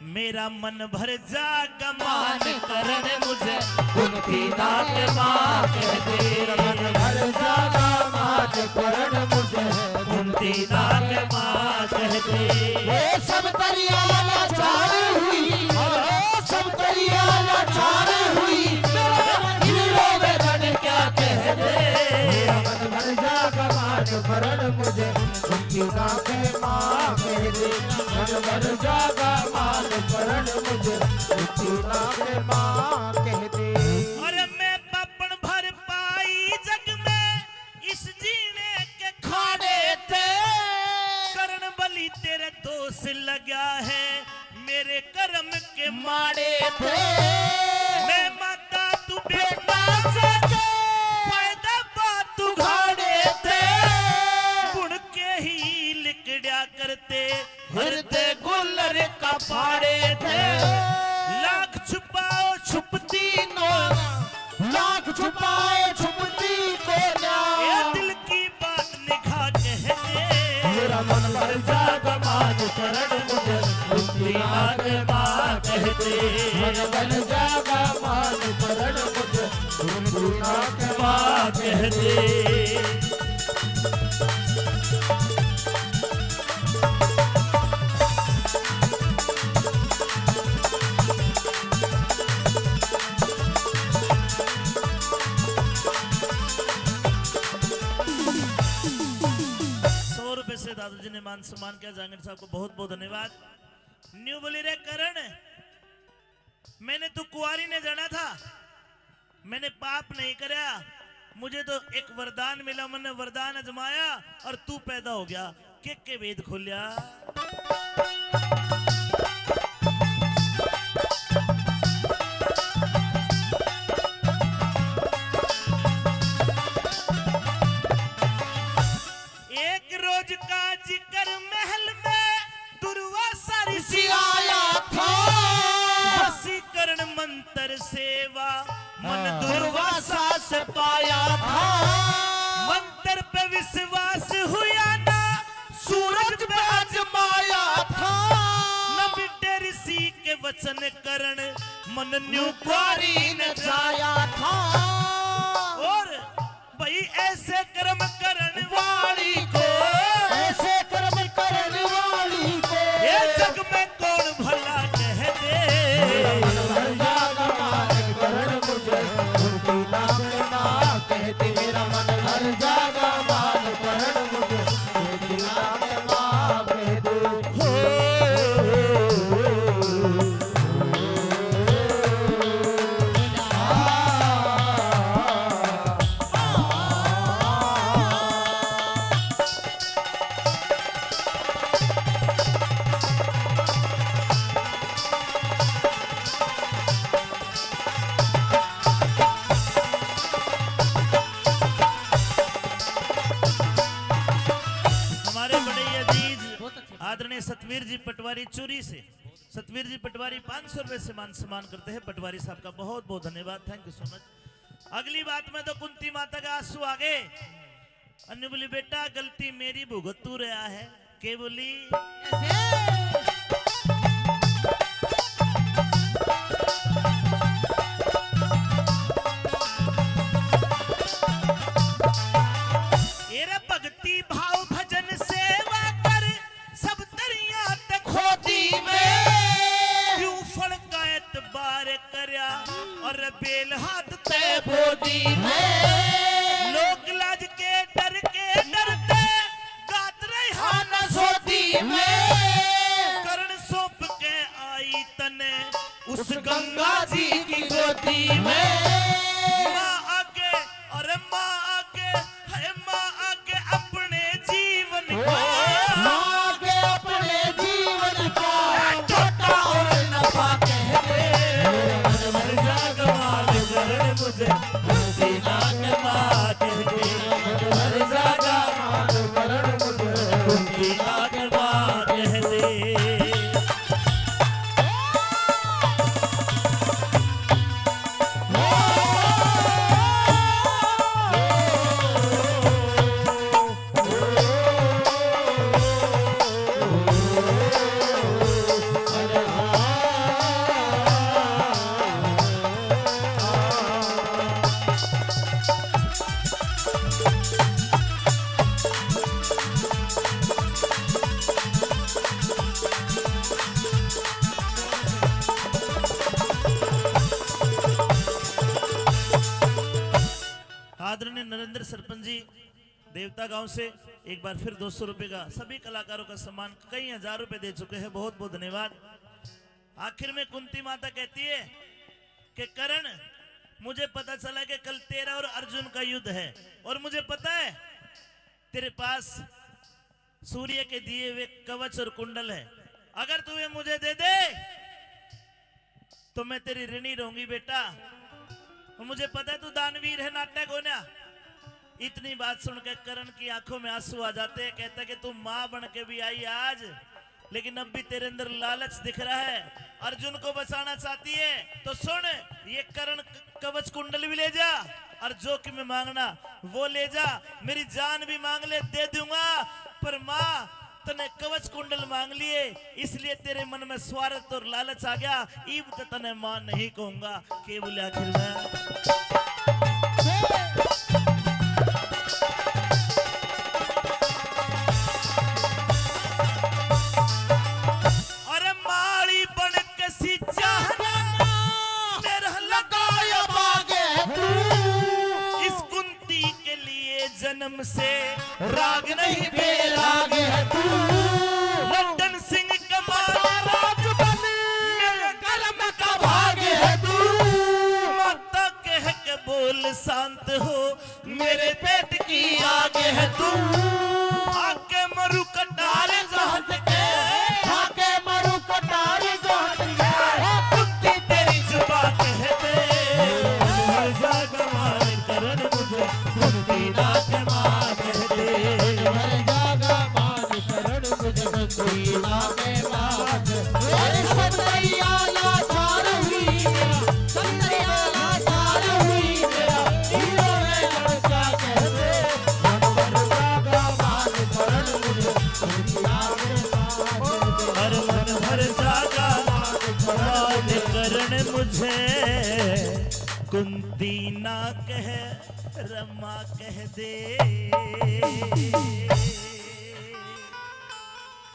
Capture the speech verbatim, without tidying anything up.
मेरा मन भर जागा मान करण मुझे कुंती नाक माँ कह दे। मन भर जागा मान करण मुझे कुंती नाक माँ कह दे। वो सब तरिया लाचार हुई, वो सब तरिया लाचार हुई, मेरा दिल रोवे तने क्या कह दे। मेरा मन भर जागा मान करण मुझे कुंती नाक माँ कह दे। मन भर जागा मान करण मुझे कुंती नाक माँ कह दे। अरे मैं पापण भर पाई जग में इस जीने के खाड़े थे। करण बलि तेरे दोष लगा है, मेरे कर्म के माड़े थे। मैं माता तू बेटा सच, फायदा बात तू घाड़े थे। बुण के ही लिकड़या करते हृदय गुलर का फाड़े थे। लाख छुपाओ छुपती ना, लाख छुपाओ छुपती को ना। ए दिल की बात निगाह कह दे। मेरा मन भर जागा मान करण मुझे कुंती नाक माँ कह दे। मन भर जागा मान करण मुझे कुंती नाक माँ कह दे। सौ रुपए से दादू जी ने मान सम्मान किया। जांगड़ साहब को बहुत बहुत धन्यवाद। न्यू बोली रे करण, मैंने तू कुंवारी ने जाना था, मैंने पाप नहीं करया, मुझे तो एक वरदान मिला, मैंने वरदान अजमाया और तू पैदा हो गया। के के भेद खोल्या। एक रोज का जिक्र महल में दुर्वासा ऋषि आया था। वशीकरण मंत्र सेवा मन हाँ। दुर्वासा से पाया था। मंत्र पे विश्वास हुआ ना, सूरज पे आजमाया था। न मिटे ऋषि के वचन करण मन न्यू कुंवारी ने जाया था। और भाई ऐसे कर्म करण वाली को, ऐसे कर्म करण वाली को ये जग में कौन भला कह दे। मेरा मन भर जागा मान करण मुझे कुंती नाक माँ कह दे। मेरा मन भर जागा मान करण मुझे कुंती नाक माँ कह दे। हो। हमारे बड़े ही अजीज आदरणीय सतवीर जी पटवारी चूरी से, सतवीर जी पटवारी पाँच सौ रुपए से मान सम्मान करते हैं। पटवारी साहब का बहुत बहुत धन्यवाद, thank you so much। अगली बात में तो कुंती माता के आंसू आ गए। अन्नू बोली, बेटा गलती मेरी भुगत तू रहा है। के बोली? कैसे? एरे भक्ति भाव भजन सेवा कर, सब दरिया ते खोदी में। क्यों फल का एतबार करया और बेल हाथ ते बोदी में। लोक लाज के डर के डरते गात रहा न सोदी में। करण सौंप के आई तने उस गंगा जी की गोदी में। माँ आगे, अरे माँ आगे, है माँ आगे अपने जीवन का। माँ आगे अपने जीवन का छोटा और नफा कह दे। मन भर जागा मान करण मुझे कुंती नाक माँ कह दे। मन भर जागा मान करण मुझे कुंती नाक माँ कह दे। सरपंच जी देवता गांव से एक बार फिर दो सौ रुपए का सभी कलाकारों का सम्मान, कई हजार रुपए दे चुके हैं। बहुत बहुत धन्यवाद। आखिर में कुंती माता कहती है कि कर्ण, मुझे पता चला कि कल तेरा और अर्जुन का युद्ध है, और मुझे पता है तेरे पास सूर्य के दिए हुए कवच और कुंडल है। अगर तू ये मुझे दे दे तो मैं तेरी ऋणी रहूंगी बेटा। और मुझे पता है तू दानवीर है, नाटक हो ना। इतनी बात सुनकर कर्ण की आंखों में आंसू आ जाते हैं। कहता है कि तू माँ बन के भी आई आज, लेकिन अब भी तेरे अंदर लालच दिख रहा है। अर्जुन को बचाना चाहती है तो सुन, ये कर्ण क-, कवच कुंडल भी ले जा, और जो कि मैं मांगना वो ले जा, मेरी जान भी मांग ले, दे दूंगा। पर माँ, तने कवच कुंडल मांग लिए, इसलिए तेरे मन में स्वार्थ और लालच आ गया। इब तो तने माँ नहीं कहूंगा। के बोले आखिर में? अरे माली बन के सींचा तेरा लगाया बाग है तू। इस कुंती के लिए जन्म से राग नहीं बेराग है तू। लड्डन सिंह कमाल राज बन मेरे कर्म का भाग है तू। माता कह के बोल शांत हो, मेरे पेट की आग है तू। आके मरु कटार जहाज के, आके मरु कटार जहाज के। कुत्ती तेरी जुबान कह दे, हर जागा मान करण मुझे कुंती नाक माँ कह दे। हर जागा मान करण मुझे कुंती नाक माँ। अरे सतैया लाचार हुई मेरा, सतैया लाचार हुई मेरा, हीरो है लड़का कह दे। मन भर जागा मान करण मुझे कुंती नाक माँ कह दे। हर मन भर जागा मान करण मुझे कुंती ना कह, रमा कह दे।